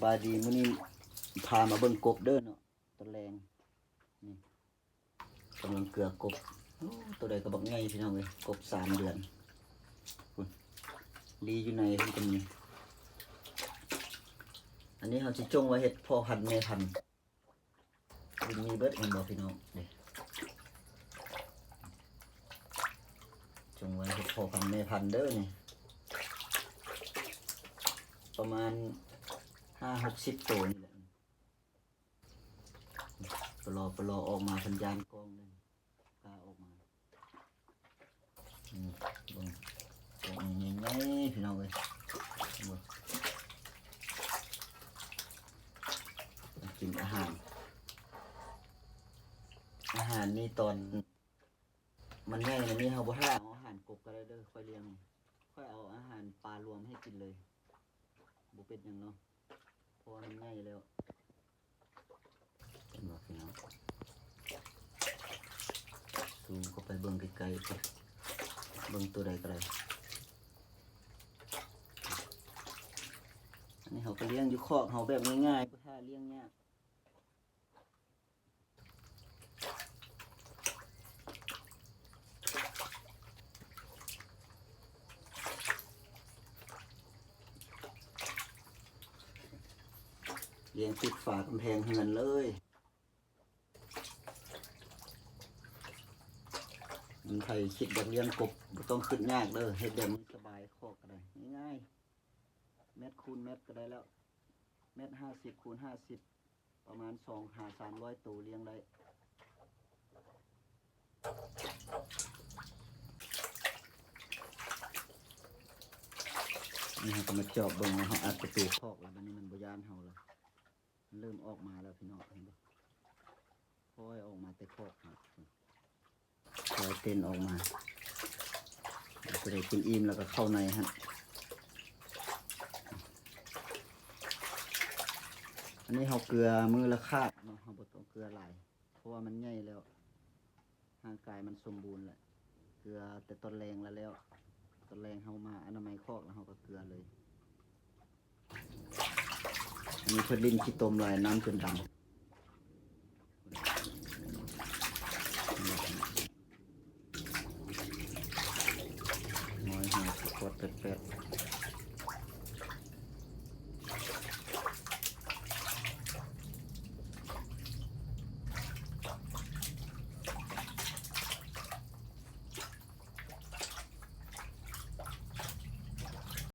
ສະບາຍດີ ມື້ນີ້ພາມາເບິ່ງກົບເດີເນາະ ຕອນແລງນີ້ ກຳລັງເກືອກົບ. ໂອ້ ໂຕໃດກໍບັກໃຫຍ່ພີ່ນ້ອງເອີຍ ກົບສາມເດືອນພຸ້ນ ລີ້ຢູ່ໃນພຸ້ນກໍມີ. ອັນນີ້ເຮົາຊິຈົ່ງໄວ້ເຮັດພໍ່ພັນແມ່ພັນ ດິນມີເບິດແມ່ນບໍ່ພີ່ນ້ອງ? ນີ້ ຈົ່ງໄວ້ເຮັດພໍ່ພັນແມ່ພັນເດີນີ້ ປະມານຫ້າຫົກສິບໂຕນີ້ແຫຼະ. ປະລໍ ປະລໍອອກມາ ເພິ່ນຢ້ານກ້ອງເດ້ ກ້າອອກມາ. ອືມ ເບິ່ງ ໂຕໃຫຍ່ໆ ພີ່ນ້ອງເອີຍ ເບິ່ງ ກິນອາຫານ ອາຫານນີ້ຕອນມັນໃຫຍ່ແລ້ວນີ້ ເຮົາບໍ່ຖ້າເອົາອາຫານກົບກໍໄດ້ເດີ ຂ້ອຍລ້ຽງ ຂ້ອຍເອົາອາຫານປາລວມໃຫ້ກິນເລີຍ ບໍ່ເປັນຫຍັງເນາະ ເພາະວ່າມັນໃຫຍ່ແລ້ວ. ເຫັນບໍ່ພີ່ນ້ອງ? ຊູມເຂົ້າໄປເບິ່ງໃກ້ໆ ເບິ່ງໂຕໃດກໍໄດ້. ອັນນີ້ເຮົາກໍລ້ຽງຢູ່ຄອກເຮົາແບບງ່າຍໆ ບໍ່ຖ້າລ້ຽງຍາກ. ລ້ຽງຕິດຝາກຳແພງເຮືອນເລີຍ. ອັນໃຜຄິດຢາກລ້ຽງກົບ ບໍ່ຕ້ອງຄິດຍາກເດີ ເຮັດແບບນີ້ສະບາຍ ຄອກກໍໄດ້ ງ່າຍໆ ແມັດຄູນແມັດກໍໄດ້ແລ້ວ ແມັດຫ້າສິບຄູນຫ້າສິບ ປະມານສອງຫາສາມຮ້ອຍໂຕລ້ຽງໄດ້. ນີ້ເຮົາກໍມາຈອບເບິ່ງວ່າເຮົາອັດປະຕູຄອກແລ້ວ ບັດນີ້ມັນບໍ່ຢ້ານເຮົາແລ້ວ ມັນເລີ່ມອອກມາແລ້ວພີ່ນ້ອງ ເຫັນບໍ່? ຄ່ອຍອອກມາແຕ່ຄອກຫັ້ນ ຄ່ອຍເຕັ້ນອອກມາ ຜູ້ໃດກິນອີ່ມແລ້ວກໍເຂົ້າໃນຫັ້ນ. ອັນນີ້ເຮົາເກືອມື້ລະຄາບເນາະ ເຮົາບໍ່ຕ້ອງເກືອຫຼາຍ ເພາະວ່າມັນໃຫຍ່ແລ້ວ ຮ່າງກາຍມັນສົມບູນແລ້ວ ເກືອແຕ່ຕອນແລງລະແລ້ວ ຕອນແລງເຮົາມາອະນາໄມຄອກແລ້ວເຮົາກໍເກືອເລີຍ. ອັນນີ້ເພິ່ນຫຼິ້ນຂີ້ຕົມຫຼາຍ ນ້ຳຈົນດຳ ນ້ອຍຫາສະກອດແປດໆ.